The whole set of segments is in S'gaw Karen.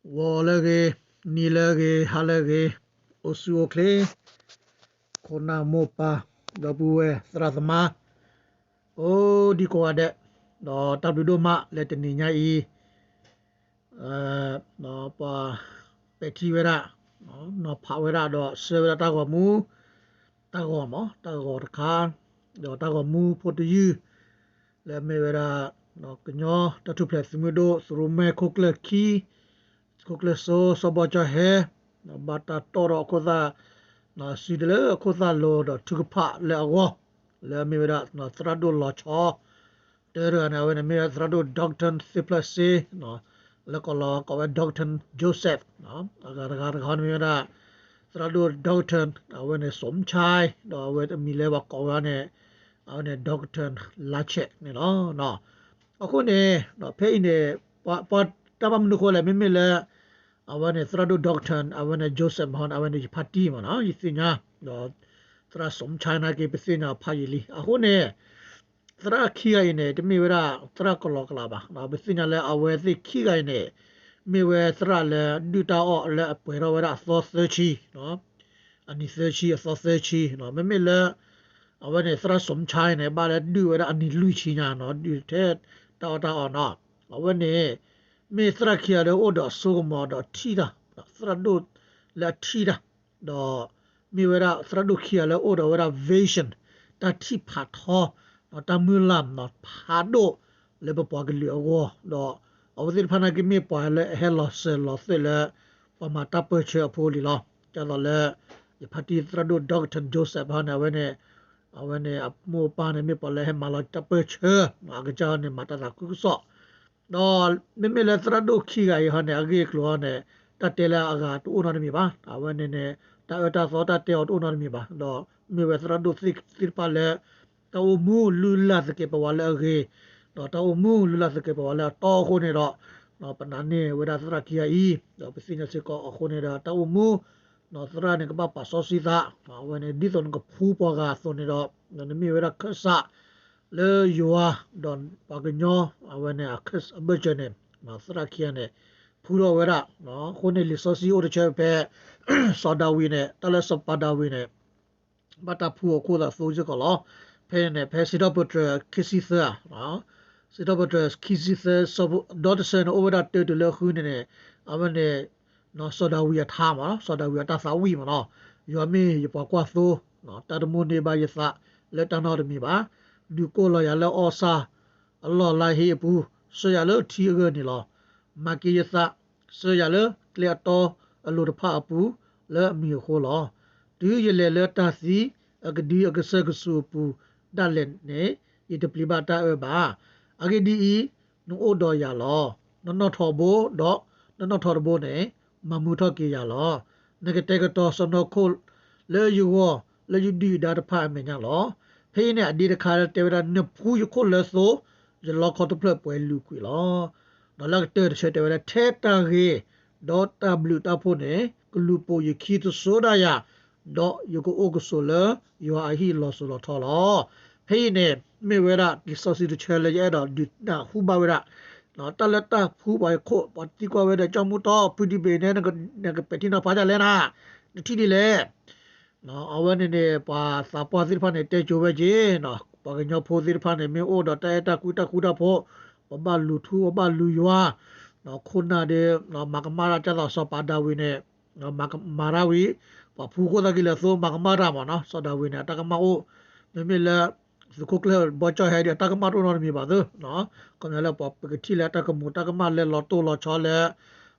ဂီၤလၢအဂ့ၤ, နံၤလၢအဂ့ၤ, ဟါလၢအဂ့ၤ, အိၣ်ဆူၣ်အိၣ်ချ့, ခိၣ်နၢ်မိၢ်ပၢ်, ဒီပုၢ်ဝဲၢ်သရၣ်သမါ, အိၣ်ဒံကိးဂၤဒဲး, ဒီးတၢ်ဘျုးဒိၣ်မးလၢတနံၤညါအံၤ ပှၤပဲာ်ထံဝဲဒၣ်, နီၤဖးဝဲဒၣ်ဒီးဆှၢဝဲဒၣ်တၢ်ဂီၤမူ, တၢ်ဂီၤမး, တၢ်ဂီၤတခါ, ဒီးတၢ်ဂီၤမူဖိတယုၢ် လၢအမ့ၢ်ဝဲဒၣ် ကညီတၢ်ထူၣ်ဖျဲးသုးမုၢ်ဒိၣ် သုးရိၣ်မဲခိၣ်ကျၢၢ်ခံ, သုးခိၣ်ကျၢၢ်စိ စီၤဘီကၠီဟဲ, ဘၣ်တၢ်တီၣ်ထီၣ်အခိၣ်သၣ် စုဒၢလၢအခိၣ်သၣ်လိၤဒီးထုကဖၣ်လၢအဂီၢ်, လၢအမ့ၢ်ဝဲဒၣ် သရၣ်ဒိၣ်လီၤဆီ တၢတဂၤန့ၣ် အဝဲန့ၣ်မ့ၢ်ဝဲဒၣ်သရၣ်ဒိၣ် Doctor သ့ၣ်ဖျၢၣ်စ့, လၢကီၢ်လီၤကိးဝဲ Doctor Joseph, အဂၤတဂၤတဂၤန့ၣ်မ့ၢ်ဝဲဒၣ် သရၣ်ဒိၣ် Doctor အဝဲန့ၣ် စူမ်ဆါ, ဒီးအဝဲအမံၤလၢပှၤကိးဝဲန့ၣ် အဝဲန့ၣ် Doctor လါဆဲးန့ၣ်လီၤ. အဃိန့ၣ် ဖဲအံၤန့ၣ် ပှၤတၢ်ဘၣ်မနုၤအဃိလဲၣ်, မ့မ့ၢ်လၢ အဝဲန့ၣ် သရၣ်ဒိၣ် Doctor အဝဲန့ၣ် Joseph မဟီန့ၣ် အဝဲန့ၣ်ယဖါတံၢ်မးနီၤ, ယသ့ၣ်ညါ, ဒီး သရၣ်စူမ်ဆါနာ်က့ ပသ့ၣ်ညါဖးယံာ်လံ. အဃိန့ၣ် သရၣ်ခံဂၤအံၤန့ၣ် တမ့ၢ်ဝဲဒၣ်သရၣ်ကလီကလးဘၣ်. ပသ့ၣ်ညါလၢအဝဲသ့ၣ်ခံဂၤအံၤန့ၣ် မ့ၢ်ဝဲသရၣ်လၢဒုၣ်တၢ်အီၣ်လၢအပှဲၤထီၣ်ဝဲဒၣ်အသီသၢဆံ, အနံၣ်သၢဆံ အသီသၢဆံ, မ့မ့ၢ်လၢ အဝဲန့ၣ် သရၣ်စူမ်ဆါန့ၣ် ဘၣ်လၢဒုၣ်ဝဲဒၣ်အနံၣ်လွံၢ်ဆံညါနီၤ, ဒုၣ်ထဲတၢ်အီၣ်တၢ်အီနီၤ. အဝဲန့ၣ် မ့ၢ်သရၣ်ခံဂၤလၢအိၣ်ဒီးအစိကမီၤဒီးထံၣ်တၢ်, သရၣ်ဒိၣ်လၢအထံၣ်တၢ်, ဒီးမ့ၢ်ဝဲဒၣ်သရၣ်ဒိၣ်ခံဂၤလၢအိၣ်ဒီးဝဲဒၣ် vision, တၢ်ထံၣ်ဖးထီ, တၢ်မုၢ်လၢ်ဖးဒိၣ်လၢပပှၤကလုာ်အဂီၢ်, ဒီးအဝဲသ့ၣ်တဖၣ်နာ်က့မ့ၢ်ပှၤလၢအဟဲလီၤစၢၤလီၤသွဲၣ်လၢ ပှၤမၤတၢ်ပၢၢ်ဆၢအဖိလံလီၤ. ဒ်သိးလၢ ယဖါတံၢ်သရၣ်ဒိၣ် Doctor Joseph ဟီန့ၣ် အဝဲန့ၣ် အဝဲန့ၣ်အမိၢ်အပၢ်န့ၣ် မ့ၢ်ပှၤလၢဟဲမၤလီၤတၢ်ပၢၢ်ဆၢ, အကစၢ်ဟီန့ၣ် မၤတၢ်သးခုကစီၣ်, ဒီးမ့မ့ၢ်လၢသရၣ်ဒိၣ်ခံဂၤအံၤဟီန့ၣ် အဂ့ၢ်အကျိၤဟီန့ၣ် တၢ်တဲလၢအဂၤတအိၣ်နီတမံၤဘၣ်. အဝဲန့ၣ်န့ၣ် တၢ်အၢတၢ်သီတၢ်တဲအီၤတအိၣ်နီတမံၤဘၣ်. ဒီးမ့ၢ်ဝဲသရၣ်ဒိၣ်သ့ၣ်တဖၣ်လၢ တၢ်အိၣ်မူလုၢ်လၢ်သကဲးပဝးလၢအဂ့ၤ, ဒီးတၢ်အိၣ်မူလုၢ်လၢ်သကဲးပဝးလၢအတီအဃိန့ၣ်ဒီး ပနာ်န့ၢ်ဝဲဒၣ်သရၣ်ခံဂၤအံၤ, ဒီးပသ့ၣ်ညါစ့ၢ်ကီးအဃိန့ၣ်ဒီး တၢ်အိၣ်မူ သရၣ်န့ၣ်ကဘၣ်ပာ်စီဆှံသး, အဝဲန့ၣ် ဒ်သိးနကဖှူပှၤဂၤအသိးန့ၣ်ဒီး နမ့ၢ်ဝဲဒၣ်ခၢၣ်စးလၢယွၤ ဒီးပှၤကညီ အဝဲန့ၣ် အဘၢၣ်စၢၤန့ၣ် သရၣ်ခံဂၤန့ၣ် ဖှူထီၣ်ဝဲဒၣ်, အဃိန့ၣ်လံာ်စီဆှံအိၣ်တဆၢဖဲ စီၤဒၤဝံးန့ၣ် တၢ်လၢစီၤပၤဒၤဝံးန့ၣ် ဘၣ်တၢ်ဖှူအခိၣ်သးသိစ့ၢ်ကီးလီၤ. ဖဲန့ၣ်န့ၣ် ဖဲစံးထီၣ်ပတြၢၤခံဆံသၢ, စံးထီၣ်ပတြၢၤခံဆံသၢ ဒီတဆၢန့ၣ် အိၣ်ဝဲဒၣ်တၢတုၤလၢဃုန့ၣ်န့ၣ် အဝဲန့ၣ် စီၤဒၤဝံးအထါမး, စီၤဒၤဝံးအတၢ်သးဝံၣ်မးနီၤ, ယွၤမ့ၢ်ယပှၤကွၢ်သိ, တၢ်တမိၣ်န့ၢ်ဘၣ်ယသးလၢတၢ်နီတမံၤဘၣ်. ဒုးကိၢ်လီၤယၤလၢအီၣ်ဆၣ်အလီၢ်လါဟ့အပူၤ, ဆှၢယၤလၢထံအဂၢၢ်န့ၣ်လီၤ. မၤက့ၤယသး, ဆှၢယၤလၢကျဲအတီအလိၤတဖၣ်အပူၤ လၢအမံၤအဃိလီၤ. တုၤယလဲၤလၢတၢ်သံအကဒံအကစၢၢ်ကဆူးအပူၤဒၣ်လဲာ်န့ၣ် ယတပျံၤဘၣ်တၢ်အၢဘၣ်. အဂ့ၢ်ဒ်အံၤ, နအိၣ်ဒီးယၤလီၤ. နနီၣ်ထိးဘိ, ဒီးနနီၣ်ထိးတဘိန့ၣ် မၤမုာ်ထီၣ်က့ၤယၤလီၤ. နကတဲာ်ကတီၤစီၢ်နီၤခိၣ်လၢယဂီၢ်လၢယဒုၣ်ယဒါတဖၣ်အမဲာ်ညါလီၤ. ဖဲအံၤန့ၣ် အဒ့တခါလၢတဲဝဲဒၣ် နဖှူယခိၣ်လၢသိ, ယလီခီတဖျၢၣ်ပှဲၤလုာ်ကွံာ်လီၤ. ဒီးလၢအကတၢၢ်တဆၢတဲဝဲဒၣ် ထဲတၢ်ဂ့ၤ, ဒီးတၢ်ဘျုးတၢ်ဖှိၣ်န့ၣ် ကလူၤပိာ်ယခံတစိၤဒၣ်ယၤ, ဒီးယကအိၣ်ကဆိးလၢယွၤအဟံၣ်လီၤစိၤလီၤထီလီၤ. ဖဲအံၤန့ၣ် မ့ၢ်ဝဲဒၣ်လံာ်စီဆှံတဆၢလၢယအဲၣ်ဒိးဒုးနၢ်ဟူဘၣ်ဝဲဒၣ်, တၢ်လၢတၢ်ဖှူပှၤခိၣ် ပှၤသံကွၢ်ဝဲဒီး ကၠီမူတီ ဖုဒံဘ့ၣ်နဲ နကပဲာ်ထံနီၤဖးဒ်လဲၣ်နၤ, နထံၣ်ဒ်လဲၣ် အဝဲန့ၣ်န့ၣ် ပှၤသးပှၢ်သ့ၣ်တဖၣ်န့ၣ် တဲကိၤဝဲက့ၤ, ပှၤကညီဖိသ့ၣ်တဖၣ်န့ၣ် မ့ၢ်အိၣ်ဒီးတၢ်အဲၣ်တၢ်ကွံတၢ်ဃူတၢ်ဖိး, ပဘၣ်လူၤထူ ပဘၣ်လူၤယွၤ, ခိၣ်နၢ်ဒီး မၤကမၣ်တၢ် ကၢ်သိးစီၤပၤဒၤဝံးန့ၣ် မၤကမၣ်တၢ်ဝံၤ, ပှၤဖှူခိၣ်သၣ်ကံၢ်လၢသိ မၤကမၣ်တၢ်မးနီၤ, စီၤဒၤဝံးန့ၣ် အတၢ်ကမၣ်အိၣ်, မ့မ့ၢ်လၢ သုးခိၣ်ကျၢၢ်ဘီကၠီဟဲဒီး အတၢ်ကမၣ်တအိၣ်နီတမံၤဘၣ်သု, ခီပညီလၢပှၤပကထံၣ်လၢတၢ်ကမူးတၢ်ကမၣ်လၢလီၤတိၢ်လီၤဆီလၢ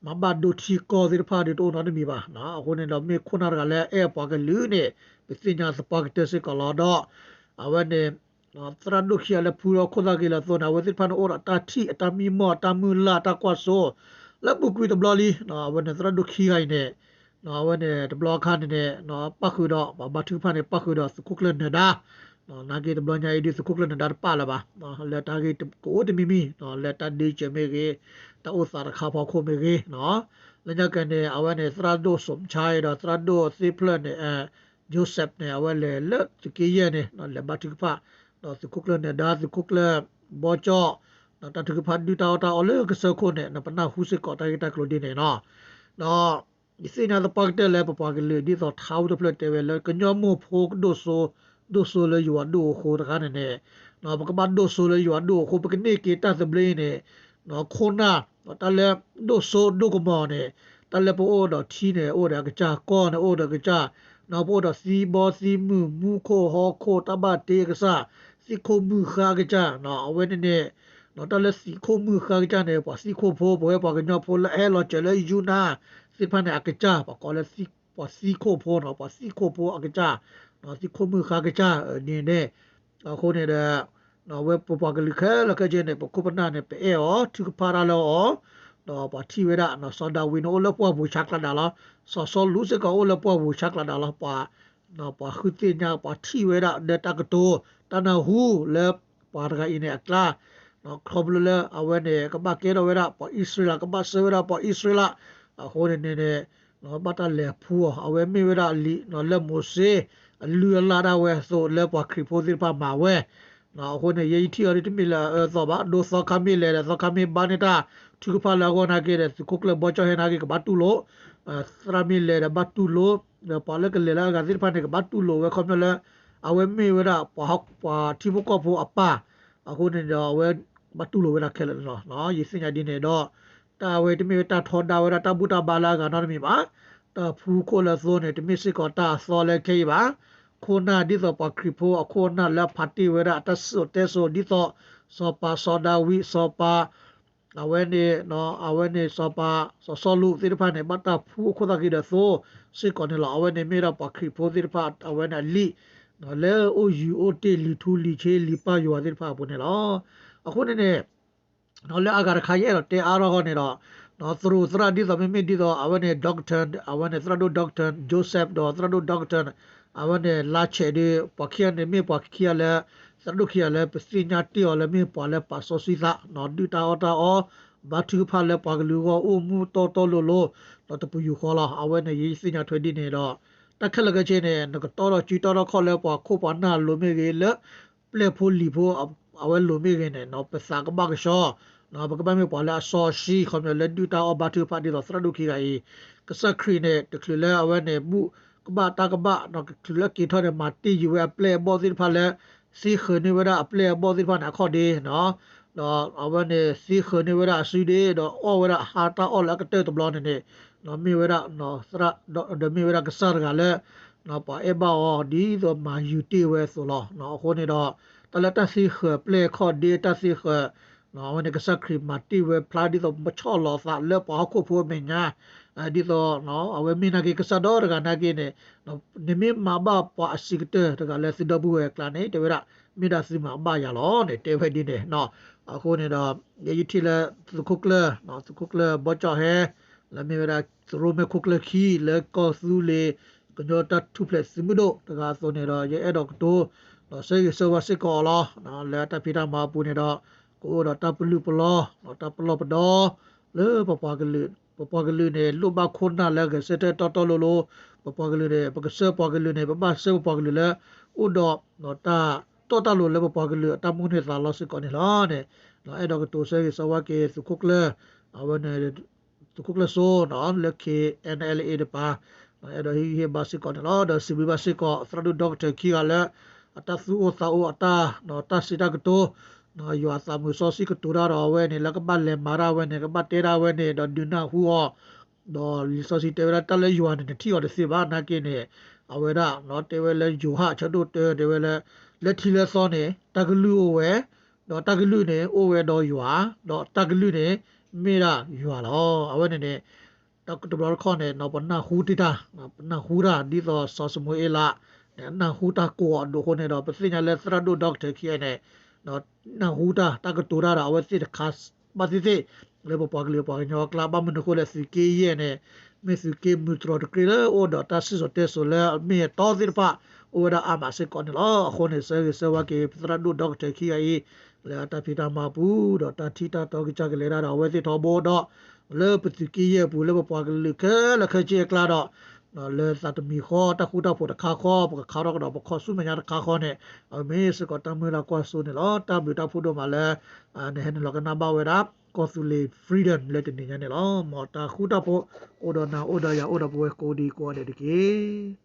မၤဘၣ်ဒိထံကီၢ်သ့ၣ်တဖၣ်ဒီးတအိၣ်နီတမံၤဘၣ်. အဃိန့ၣ်ဒီးမ့ၢ်ခိၣ်နၢ်တဂၤလၢအအဲၣ်ပှၤကလုာ်န့ၣ် ပသ့ၣ်ညါသပှၢ်ကတၢၢ်စ့ၢ်ကီးလီၤ. ဒီးအဝဲန့ၣ် သရၣ်ဒိၣ်ခံဂၤလၢဖှူထီၣ်ခိၣ်သၣ်ကံၢ်လၢသိန့ၣ် အဝဲသ့ၣ်တဖၣ်န့ၣ်အိၣ်ဒီးတၢ်ထံၣ်အတၢ်မံမီၢ် တၢ်မုၢ်လၢ် တၢ်ကွၢ်စိ လၢပူၤကွံာ်တဘျီလံ. အဝဲန့ၣ်သရၣ်ဒိၣ်ခံဂၤအံၤန့ၣ် အဝဲန့ၣ်တဘျီအခါန့ၣ်န့ၣ် ပၣ်ဃုာ်ဒီး ပှၤဘါထုကဖၣ်န့ၣ် ပၣ်ဃုာ်ဒီးသုးခိၣ်ကျၢၢ်နၢၤဒါ နာ်က့တဘျီညါအံၤဒုး သုးခိၣ်ကျၢၢ်နၢၤဒါတပၣ်လၢၤဘၣ်, လၢတၢ်ဂ့ၢ်ကအိၣ်တမံၤမံၤ လၢတၢ်ဒ့စၢၤမ့ၢ်ဂ့ၤ, တၢ်အိၣ်သးတခါဖီခိၣ်မ့ၢ်ဂ့ၤ, လၢညါက့န့ၣ် အဝဲန့ၣ် သရၣ်ဒိၣ်စိးဆါဒီး သရၣ်ဒိၣ်သ့ၣ်ဖျၢၣ်န့ၣ် Joseph န့ၣ် အဝဲလဲၤလၢသုးက့ယဲၢ်န့ၣ် လဲၤဘါထုကဖၣ် ဒီးသုးခိၣ်ကျၢၢ်နၢၤဒါ သုးခိၣ်ကျၢၢ်ဘီကၠီ တၢ်ထုကဖၣ်ဒုၣ်တၢ်အီၣ်တၢ်အီလၢကစၢၢ်ခိၣ်န့ၣ် ပနၢ်ဟူစ့ၢ်ကီးတၢ်ဂ့ၢ်တၢ်ကျိၤဒ်န့ၣ်လီၤ. ဒီး ယသ့ၣ်ညါသပှၢ်ကတၢၢ်လၢပပှၤကလုာ်ဒ်သိးထါဝံတဖျၢၣ်တဲဝဲလၢ ကညီမိၢ်ဖိကဒိၣ်စိ ဒိၣ်စိလၢယွၤဒိၣ်အဃိတခါန့ၣ်န့ၣ် ပကဘၣ်ဒိၣ်စိလၢယွၤဒိၣ်အဃိ ပကန့ၢ်က့ၤတၢ်သဘျ့အံၤန့ၣ် ခိၣ်နၢ် တၢ်လၢဒိၣ်စိဒိၣ်ကမီၤန့ၣ် တၢ်လၢပအိၣ်ဒီးထံန့ၣ် အိၣ်ဒီးအကစၢ် ကီၢ်န့ၣ်အိၣ်ဒီးအကစၢ် ပအိၣ်ဒီးသံဘီသံမုၢ် မူခိၣ်ဟီၣ်ခိၣ် တၢ်ဘၣ်တ့အကစၢ် သံခိၣ်မုၢ်ဃါအကစၢ် အဝဲန့ၣ်န့ၣ် တၢ်လၢသံခိၣ်မုၢ်ဃါအကစၢ်န့ၣ် ပှၤသံခိၣ်ဖိ ပဝဲပှၤကညီဖိလၢအဟဲလီၤစၢၤလၢယူနါသ့ၣ်တဖၣ်န့ၣ် အကစၢ် ပှၤကိးလၢ ပှၤသံခိၣ်ဖိနီၤ ပှၤသံခိၣ်ဖိအကစၢ် သံခိၣ်မုၢ်ဃါအကစၢ်န့ၣ်န့ၣ် အဃိန့ၣ်ဒီး အဝဲပပှၤကလုာ်ခဲလၢာ်ခဲဆ့န့ၣ် ပခိၣ်ပနၢ်န့ၣ် ပအဲၣ်အီၤ ထုကဖၣ်တၢ်လၢအီၤ ဒီးပှၤထံၣ်ဝဲဒၣ် စီၤဒၤဝံးန့ၣ်အိၣ်လၢပှၢ်ပူၤဆါကျးဒၣ်လီၤ. စီၤစီလူးစ့ၢ်ကီးအိၣ်လၢပှၢ်ပူၤဆါကျးဒၣ်လီၤ. ပှၤ ပှၤဃုသ့ၣ်ညါ ပှၤထံၣ်ဝဲဒၣ်ဒီးတၢ်ကတိၤ တၢ်နၢ်ဟူလၢပှၤတဂၤအံၤန့ၣ်အကျါ ခီဖျိလၢအဝဲန့ၣ် ကဘၣ်ကဲထီၣ်ဝဲဒၣ်ပှၤအံၣ်စရ့လး ကဘၣ်ဆှၢဝဲဒၣ်ပှၤအံၣ်စရ့လး အဃိန့ၣ်န့ၣ် ဘၣ်တၢ်လဲၤဖှူအီၤ အဝဲမ့ၢ်ဝဲဒၣ်လံာ်လၢမိၤၡ့ အလုၢ်အလၢ်ဒၣ်ဝဲအသိးလၢပှၤခရံာ်ဖိသ့ၣ်တဖၣ်မၤဝဲ အဃိန့ၣ် ယဲယထံၣ်အီၤဒ်တမ့ၢ်လၢအအၢအသီဘၣ် ဒ်သီခါမ့ၢ်လဲၤဒီး သီခါမ့ၢ်ဘါန့ၢ်တၢ်ထုကဖၣ်လၢအဂီၢ်နာ်က့ဒီး သုးခိၣ်ကျၢၢ်ဘီကၠီၣ်ဟဲနာ်က့ကဘၣ်တူၢ်လိာ် သရၣ်မ့ၢ်လဲၤဒီးဘၣ်တူၢ်လိာ် ဒီးပှၤလၢကလဲၤလၢအဂၤသ့ၣ်တဖၣ်န့ၣ် ကဘၣ်တူၢ်လိာ်ဝဲခီဖျိလၢ အဝဲမ့ၢ်ဝဲဒၣ် ပှၤထံဖိကီၢ်ဖိအပၢ် အဃိန့ၣ်ဒီး အဝဲဘၣ်တူၢ်လိာ်ဝဲဒၣ်ခဲလၢာ်န့ၣ်လီၤ. ယသ့ၣ်ညါဒ်န့ၣ်ဒီး တၢ်ဝဲတမ့ၢ်ဝဲတၢ်ထီဒါဝဲဒၣ်တၢ်ဘူၣ်တၢ်ဘါလၢအဂၤနီတမံၤဘၣ်. တၢ်ဖှူခိၣ်လၢသိန့ၣ် တမ့ၢ်စ့ၢ်ကီးတၢ်အသီလၢခဲအံၤဘၣ်. ခိၣ်နၢ်ဒ်သိးပှၤခရံာ်ဖိအခိၣ်အနၢ်လၢအဖးတ့ၢ်ဝဲဒၣ်အတၢ်စံၣ်စိၤတဲစိၤ ဒ်သိး စီၤပၤစီၤဒၤဝံး စီၤပၤ အဝဲန့ၣ် အဝဲန့ၣ်စီၤပၤ စီၤစီလူးသ့ၣ်တဖၣ်န့ၣ် ဘၣ်တၢ်ဖှူအခိၣ်သတးက့ၤဒီးသိစ့ၢ်ကီးန့ၣ်လီၤ. အဝဲန့ၣ်မ့ၢ်ဒၣ်ပှၤခရံာ်ဖိသ့ၣ်တဖၣ် အဝဲန့ၣ်အလံာ် လၢအိၣ်ယံၤအိၣ်တ့ၢ်လံာ်ထူလံာ်ဆ့လံာ်ပၢ်ယွၤသ့ၣ်တဖၣ်အပူၤန့ၣ်လီၤ. အဃိန့ၣ်န့ၣ် လၢအဂၤတခါယအဲၣ်ဒိးတဲအါထီၣ်ဃီန့ၣ်ဒီး သရူးသရၣ်ဒ်သိးမ့မ့ၢ်ဒ်သိး အဝဲန့ၣ် doctor အဝဲန့ၣ် သရၣ်ဒိၣ် doctor Joseph ဒီးသရၣ်ဒိၣ် doctor အဝဲန့ၣ်လါဆဲးဒီး ပှၤခံဂၤန့ၣ်မ့ၢ်ပှၤခံဂၤလၢ သရၣ်ဒိၣ်ခံဂၤလၢပသ့ၣ်ညါတ့ၢ်အီၤလၢမ့ၢ်ပှၤလၢပာ်စီဆှံသး ဒုၣ်တၢ်အီၣ်တၢ်အီ ဘါထုကဖၣ်လၢပှၤကလုာ်အဂီၢ်အိၣ်မူတီတီလိၤလိၤ ဒီးတပယူာ်ဃီလီၤ. အဝဲန့ၣ်ယသ့ၣ်ညါထွဲဒ်န့ၣ်ဒီး တၢ်ခဲလၢာ်ခဲဆ့န့ၣ် နကတီဒီးစုတီထီၣ်ခီၣ်လၢပှၤခိၣ်ပှၤနၢ်လိၤမ့ၢ်ဂ့ၤ လၢပျဲၢ်ဖိလံၤဖိ အဝဲလိၤမ့ၢ်ဂ့ၤန့ၣ် ပသးကဘၣ်ကဆှီ ပကဘၣ်မ့ၢ်ပှၤလၢအစီဆှံ ခီပညီလၢဒုၣ်တၢ်အီၣ်ဘါထုကဖၣ်ဒ်သိးသရၣ်ဒိၣ်ခံဂၤအံၤ ကစၢ်ခရံာ်န့ၣ် တချုးလၢအဝဲန့ၣ် ဘူၣ်ကဘၣ်တၢ်ကဘၣ် တချုးလၢက့ၤထီၣ်န့ၣ် မၤတ့ၢ်ယံၤဝဲအပျဲၢ်အဘီၣ်သ့ၣ်တဖၣ်လၢ သ့ဃၢၤန့ၢ်ဝဲဒၣ်အပျဲၢ်အဘီၣ်သ့ၣ်တဖၣ်န့ၣ် အခီၣ်ဒ့ ဒီးအဝဲန့ၣ်သ့ဃၢၤန့ၢ်ဝဲဒၣ်အစုဒ့ ဒီးအီၣ်ဝဲဒၣ်ဟါတၢ်အီၣ်လၢအကတၢၢ်တဘျီန့ၣ်န့ၣ် မ့ၢ်ဝဲဒၣ် ဒီးမ့ၢ်ဝဲဒၣ်ကစၢ်တဂၤလၢ ပှၤအဲၣ်ဘၣ်အီၤဒ်သိးမၤယုၤတ့ၢ်ဝဲအသိးလီၤ. အဃိန့ၣ်ဒီး တၢ်လၢတၢ်သ့ဃၢၤပျဲၢ်ခီၣ်ဒ့တၢ်သ့ဃၢၤ အဝဲန့ၣ်ကစၢ်ခရံာ်မၤတ့ၢ်ဝဲဖျါဒ်သိးဆီၣ်လီၤသးလၢပှၤဟီၣ်ခိၣ်ဖိအမဲာ်ညါ ဒ်သိး အဝဲမ့ၢ်နာ်က့ကစၢ်ဒီတဂၤနာ်က့န့ၣ် နမ့ၢ်မၤဘၣ်ပှၤအဆံးကတၢၢ်တဂၤလၢသုဒီပုၢ်ဝဲၢ်အကျါန့ၣ် တဲဝဲဒၣ် မ့ၢ်ဒၣ်သုမၤဘၣ်ယၤလီၤန့ၣ် တဲဝဲဒ်န့ၣ် အဃိန့ၣ်ဒီး ယဲယထံၣ်လၢ သုးခိၣ်ကျၢၢ် သုးခိၣ်ကျၢၢ်ဘီကၠီၣ်ဟဲ လၢမ့ၢ်ဝဲဒၣ်သရိၣ်မဲာ်ခိၣ်ကျၢၢ်ခံ လၢကီၢ်သူလ့ၤ ကညီတၢ်ထူၣ်ဖျဲးသုးမုၢ်ဒိၣ်တဂၤအသိးန့ၣ်ဒီး ယအဲၣ်ဒိးကတိၤ ဒီးဆၢဂ့ၤဆၢဝါစ့ၢ်ကီးအီၤလီၤ. လၢတၢ်ဖံးတၢ်မၤအပူၤန့ၣ်ဒီး ကအိၣ်ဒီးတၢ်ပလုၢ်ပလီၢ် တၢ်ပလီၢ်ပဒီ လၢပပှၤကလုာ် ပပှၤကလုာ်န့ၣ် လိၣ်ဘၣ်ခိၣ်နၢ်လၢဂဲၤဆၢထၢၣ်တီတီလိၤလိၤ ပပှၤကလုာ်န့ၣ် ပကဆှၢပှၤကလုာ်န့ၣ် ပဘၣ်ဆှၢပပှၤကလုာ်လၢ အိၣ်ဒီး တၢ်တီတၢ်လိၤလၢပပှၤကလုာ်အတၢ်မိၣ်န့ၢ်သးလီၤစ့ၢ်ကီးန့ၣ်လီၤန့ၣ် အဲၣ်ဒိးကတိၤဆၢဂ့ၤဆၢဝါက့ၤသုးခိၣ်ကျၢၢ် အဝဲန့ၣ် သုးခိၣ်ကျၢၢ်စိ လၢ K N L A တပၤ အဲၣ်ဒိးဟ့ၣ်ဂံၢ်ဟ့ၣ်ဘါစ့ၢ်ကီးန့ၣ်လီၤ. ဒီးစံးဘျုးဘၣ်စ့ၢ်ကီး သရၣ်ဒိၣ် doctor ခံဂၤလၢ အတၢ်သူၣ်အိၣ်သးအိၣ်အတၢ် တၢ်စံးတၢ်ကတိၤ ယွၤသးမုာ်စီဆှံကတိၤတၢ်ဒီးအဝဲန့ၣ် လၢကဘၣ်လဲၤမၤတၢ်ဝဲန့ၣ် ကဘၣ်တဲတၢ်ဝဲန့ၣ် ဒီးဒုးနၢ်ဟူအီၤ ဒီးလံာ်စီဆှံတဲဝဲဒၣ်တၢ်လၢယွၤန့ၣ် နထံၣ်အီၤတသ့ဘၣ်နာ်က့န့ၣ် အဝဲဒၣ် တဲဝဲလၢယိၤဟၣ် ဆၢဒိၣ်တၢ တဲဝဲလၢ လၢထံလၢသီန့ၣ် တၢ်ကလုၢ်အိၣ်ဝဲ ဒီးတၢ်ကလုၢ်န့ၣ် အိၣ်ဝဲဒီးယွၤ ဒီးတၢ်ကလုၢ်န့ၣ် မ့ၢ်ဒၣ်ယွၤလီၤ. အဝဲန့ၣ်န့ၣ် တၢ်ကတိၤတဘျီတခီၣ်န့ၣ် ပနၢ်ဟူတ့ၢ်တၢ် ပနၢ်ဟူတၢ် ဒ်သိးစီၤၡမူၤအ့လး နၢ်ဟူတၢ်ကိးအီၤဒိၣ်အဃိန့ၣ်ဒီး ပသ့ၣ်ညါလၢသရၣ်ဒိၣ် doctor ခံဂၤန့ၣ် နၢ်ဟူတၢ် တၢ်ကတိၤတၢ်ဒီး အဝဲသ့ၣ်တခါဘၣ်သ့ၣ်သ့ၣ် လၢပပှၤကလုာ်ပှၤကညီအကျါ ဘၣ်မနုၤအဃိလဲၣ် သုးက့ယဲၢ်န့ၣ် မ့ၢ်သုးက့မုၢ်တြီၤတကြ့လၢအိၣ်ဒီးတၢ်စံၣ်စိၤတဲစိၤလၢအမ့ၢ်အတီသ့ၣ်တဖၣ် အိၣ်ဝဲဒၣ်အါမးစ့ၢ်ကီးန့ၣ်လီၤ. အဃိန့ၣ် ဆၢဂ့ၤဆၢဝါက့ၤ ပသရၣ်ဒိၣ် doctor ခံဂၤအံၤ လၢအတၢ်ဖံးတၢ်မၤပူၤ ဒီးတၢ်ထံၣ်တၢ်တီကစၢ်ကလဲၤတၢ်ဒီးအဝဲသ့ၣ်ထီဘိဒီး လၢပသုးက့ယဲၢ်အပူၤ လၢပပှၤကလုာ်ခဲလၢာ်ခဲဆ့အကျါဒီး လၢသးတမံၤဃီ တၢ်ဃူတၢ်ဖိးတခါဃီ ပကခါထီၣ်ကဒီးပခီဆူမဲာ်ညါတခါဃီန့ၣ် အမ့ၢ်စ့ၢ်ကီးတၢ်မုၢ်လၢ်ကွၢ်စိန့ၣ်လီၤ. တၢ်ဘျုးတၢ်ဖှိၣ်ဒိၣ်မးလၢ နဟဲနုာ်လီၤကနၣ်ဘၣ်ဝဲဒၣ် ကီၢ်သူလ့ၤ Freedom လၢတနံၤညါန့ၣ်လီၤ. မ်တၢ်ဃူတၢ်ဖိး အိၣ်ဒီးနၤ အိၣ်ဒီးယၤ အိၣ်ဒီးပဝဲကိးဒံကိးဂၤဒဲးတက့ၢ်.